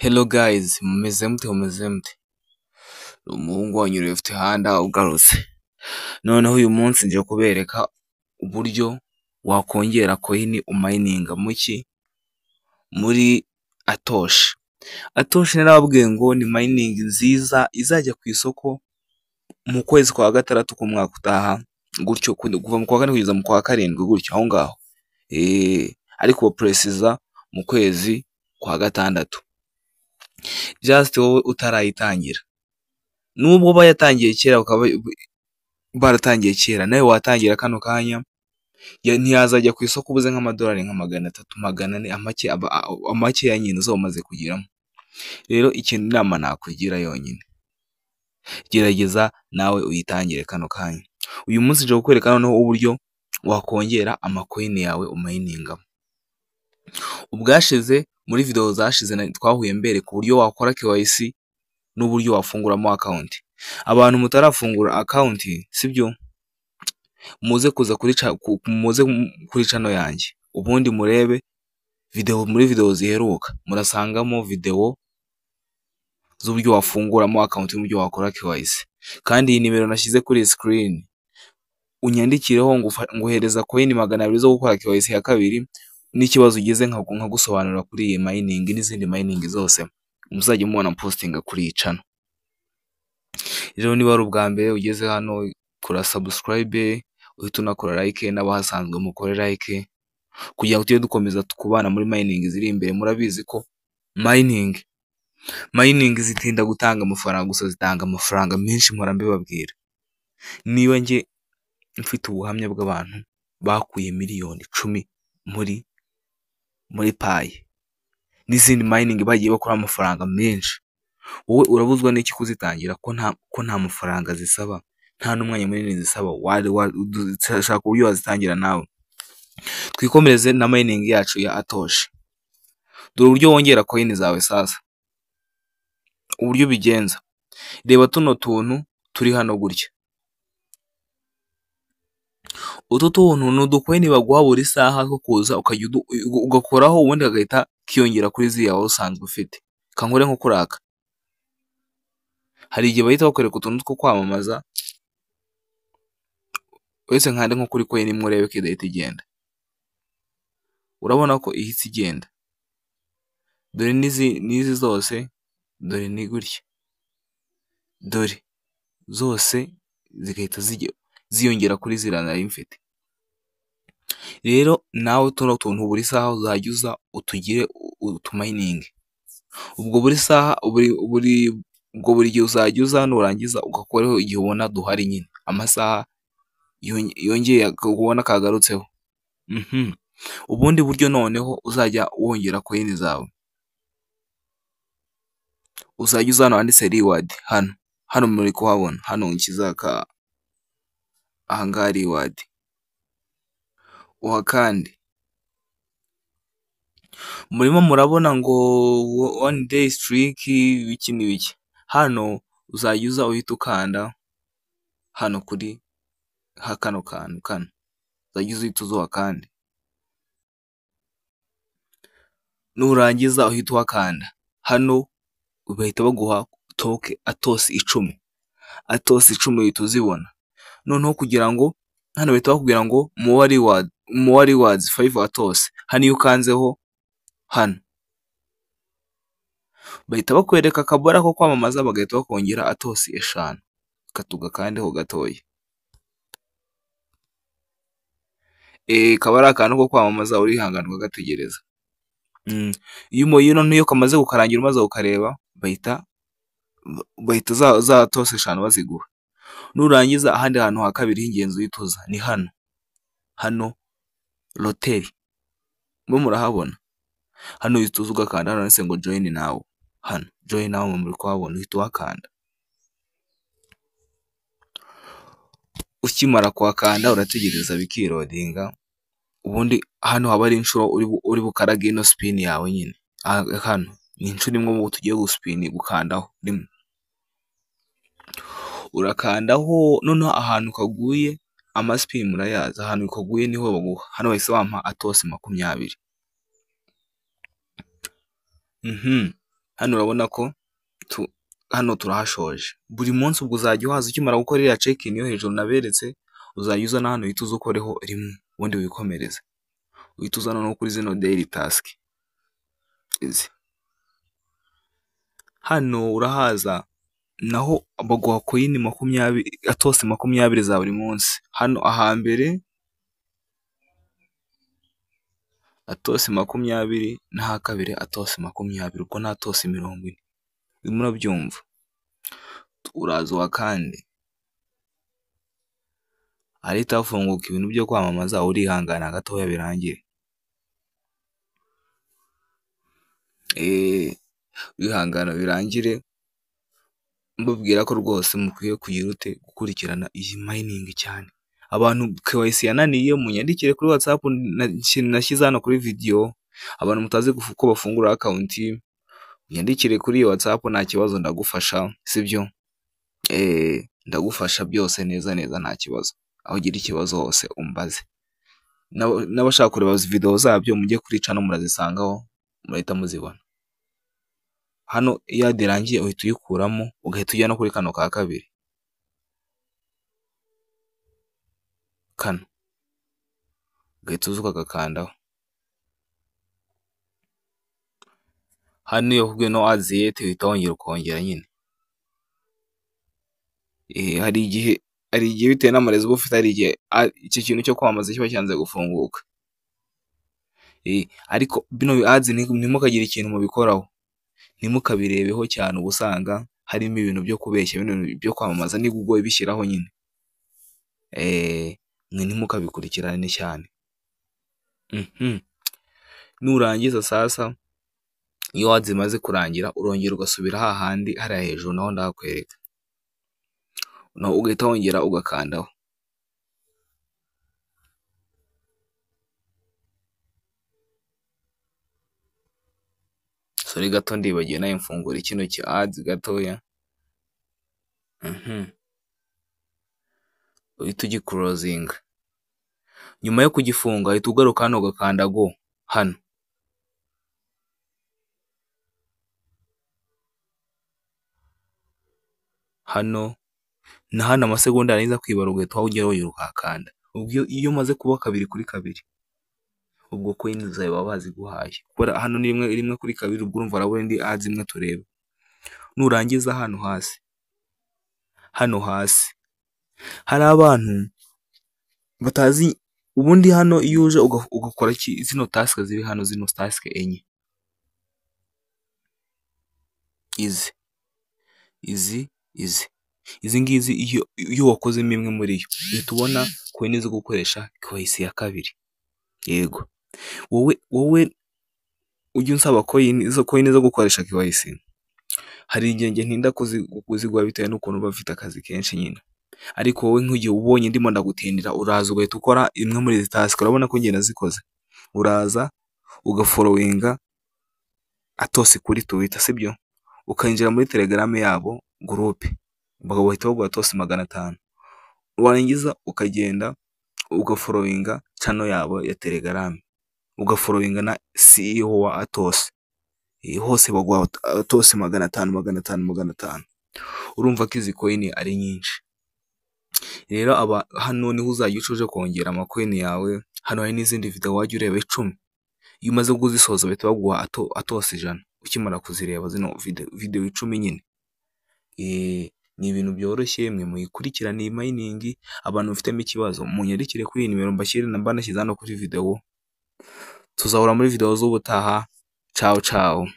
Hello guys, mumeze mute mumeze mute? Ni umuhungu wanyu Left Hand ugarutse. Noneho uyu munsi ngiye kubereka uburyo wakongera coin umayininga muki muri Atoshi. Atoshi narababwiye ngo ni mining nziza izajya ku isoko mu kwezi kwa gatandatu k'umwaka utaha, gutyo kuva mu kwa kane kugeza mu kwa karindwi gutyo aho ngaho. Ariko presiza mu kwezi kwa gatandatu. Just wowe utarayitangira, nubwo bayatangiye kera bakaba baratangiye kera, nawe watangira kano kanya ntiyazajya ku isoko ubuze nk'amadolari nka 300 400 make ya nyine uzaba umaze kugeramo. Rero ikintu inama nakugira yonyine, gerageza nawe uyitangire kano kanya. Uyu munsi nje kukwereka noneho uburyo wakongera amakoini yawe umayiningamo. Ubwashize muri video zashize twahuye mbere ku buryo wakora KYC n'uburyo wafunguramo account. Abantu mutarafungura account, sibyo, muze kuza kuri muze kuri channel yanjye, ubundi murebe video. Muri video ziheruka murasangamo video z'uburyo wafunguramo account n'uburyo wakora KYC. Kandi iyi nimero nashyize kuri screen unyandikireho nguhereza coin 200 zo gukora KYC ya kabiri, n'ikibazo ugize nkagusobanurira kuri iyi mining n'izindi mining zose muzajya mubona postinga kuri iyi channel. Rero niba ari ubwa mbere ugeze hano, kora subscribe, uhita unakora like, n'abahasanzwe mukore like kugira ngo tujye dukomeza kubana muri mining ziri imbere. Murabizi ko mining zitinda gutanga amafaranga, gusa zitanga amafaranga menshi, mpora mbibabwira. Niba njye mfite ubuhamya bw'abantu bakuye miliyoni 10 muri Pi n'izindi mining bagiye bakora amafaranga menshi, wowe urabuzwa n'iki kuzitangira ko nta mafaranga zisaba, nta n'umwanya munini zisaba? Shaka uburyo wazitangira nawe. Twikomereze na mining yacu ya Atoshi. Dore uburyo wongera coin zawe sasa, uburyo ubigenza. Reba tuno tuntu turi hano gutya, utu tuntu ni udukoini baguha buri saha two kuza ukajya ugakoraho, ubundi kagahita kiyongera kuri ziriya wari usanzwe ufite. Kankore nko kuraka, hari igihe bahita bakwereka utuntu two kwamamaza, uretse nkande nko kuri coin imwe urebe ko idahita igenda. Urabona ko ihise igenda. Dore n'izi zose, dore ni gutya, dore zose zigahita ziyongera kuri ziriya nari mfite. Rero nawe tuno tuntu buri saha uzajya uza utugire utumayiningi. Ubwo buri saha ubwo buri gihe uzajya uza, nurangiza ugakoreho igihe ubona duhari nyine, amasaha yongeye ubona kagarutseho. Ubundi buryo noneho uzajya wongera coin zawe, uzajya uza hano handitse reward, hano muri kuhabona, hano nkizaka ahangaha reward, uhakande. Murimo murabona ngo one day streak ibiki n'ibiki. Hano uzajya uza uhita ukanda hano kuri kano kantu kano, uzajya uhita uza uhakande. Nurangiza uhita uhakanda hano, bahita baguha toke Atosi 10, Atosi 10 uhita uzibona. Noneho kugira ngo hano bahita bakubwira ngo more rewards 5 Atosi. Hano iyo ukanzeho hano bahita bakwereka akabara ko kwamamaza, bagahita bakongera Atosi 5. Katugakandeho gatoya, kaba ari akantu ko kwamamaza, urihangana ukagategereza. Iyo kamaze kukarangira umaze kukareba, bahita za Atosi 5 baziguha. Nurangiza ahandi hantu ha kabiri h'ingenzi uhita uza ni hano, hano loteri mwe murahabona. Hano uhita uza ugakanda hano handitse ngo join now, hano join now muri kuhabona, uhita uhakanda. Ukimara kuhakanda urategereza bikirodinga, ubundi hano haba ari inshuro uri bukarage ino spin yawe nyine. Hano ni inshuro imwe ubu tugiye guspin, gukandaho rimwe, urakandaho. Noneho ahantu kaguye amaspin murayazi, ahantu kaguye niho baguha. Hano bahise bampa Atosi 20. Hano urabona ko hano turahashoje. Buri munsi ubwo uzajya uhaza ukimara gukora iriya check-in yo hejuru naberetse, uzajya uza na hano uhita uza ukoreho rimwe, ubundi wikomereze. Uhita uza noneho kuri zino daily task. Izi. Hano urahaza naho baguha coin 20, ATOS 20 za buri munsi. Hano ahambere ATOS 20 n'aha kabiri ATOS 20, ubwo ni ATOS 40. Urimo urabyumva? Uraza uhakande. Harahita hafunguka ibintu byo kwamamaza, urihangana gatoya birangire. Wihangana birangire, mbabwira ko rwose mukwiye kugira ute gukurikirana iyi mining cyane. Abantu KYC yananiye munyandikire kuri WhatsApp nashyize hano kuri video, abantu mutazi uko bafungura account munyandikire kuri iyo WhatsApp nta kibazo ndagufasha, sibyo? Ndagufasha byose neza neza nta kibazo. Aho ugira ikibazo hose umbaze. N'abashaka kureba video zabyo mujye kuri channel murazisangaho, murahita muzibona. Hano iyo ad irangiye uhita uyikuramo ugahita ujya no kuri kano ka kabiri. Kano. Ugahita uza ukagakandaho. Hano iyo bakubwiye no ads yet uhita wongera ukongera nyine. Hari igihe bitewe n'amarezo uba ufite, hari igihe icyo kintu cyo kwamamaza kiba cyanze gufunguka. Ariko bino ads ntimukagire ikintu mubikoraho. Ntimukabirebeho cyane, uba usanga harimo ibintu byo kubeshya, bino byo kwamamaza ni Google ibishyiraho nyine. Mwe ntimukabikurikirane cyane. Nurangiza sasa, iyo ads imaze kurangira urongera ugasubira hahandi hariya hejuru naho ndahakwereka. Naho ugahita wongera ugakandaho. Sorry gato ndibagiwe nayo mfungura kino ki ads gatoya. Uhita ugiclosinga. Nyuma yo kugifunga uhita ugaruka hano ugakanda go hano. Hano na hano amasegonda yarangiza kwibara ugahita wongera wongera ukahakanda. Ubwo iyo umaze kuba 2 kuri 2 ubwo coins zawe baba baziguhaye. Kubera hano ni rimwe kuri 2, ubwo urumva urabona indi ads imwe tureba. Nurangiza hano hasi. Hano hasi hari abantu batazi ubundi hano iyo uje ugakora zino task ziri hano, zino task enye. Izi izi izi izi ngizi iyo wakozemo imwe muri yo uhita ubona coin zo gukoresha KYC ya kabiri. Yego. Wowe ujye unsaba coin zo gukoresha KYC. Hari igihe njye ntinda kuziguha bitewe n'ukuntu uba ufite akazi kenshi nyine. Ariko wowe nk'igihe ubonye ndimo ndagutindira uraza ugahita ukora imwe muri izi task, urabona ko njye nazikoze. Uraza ugafollowinga ATOS kuri Twitter, sibyo? Ukinjira muri Telegram yabo group, bagahita baguha ATOS 500. Warangiza ukagenda ugafollowinga channel yabo ya Telegram, ugafollowinga na CEO wa ATOS. Hose baguha ATOS 500 500 500. Urumva ko izi coin ari nyinshi. Rero aba hano niho uzajya uca kongera amacoin yawe. Hano hari n'izindi video wajya ureba 10. Iyo umaze kuzisoza bahita baguha ATOS 100 ukimara kuzireba zino video 10 nyine. Ni ibintu byoroshye, mwe muyikurikirane iyi mining. Abantu bafitemo ikibazo munyandikire kuri iyi nimero mbashyire namba nashyize hano kuri video. Tuzahura muri video z'ubutaha. Ciao ciao.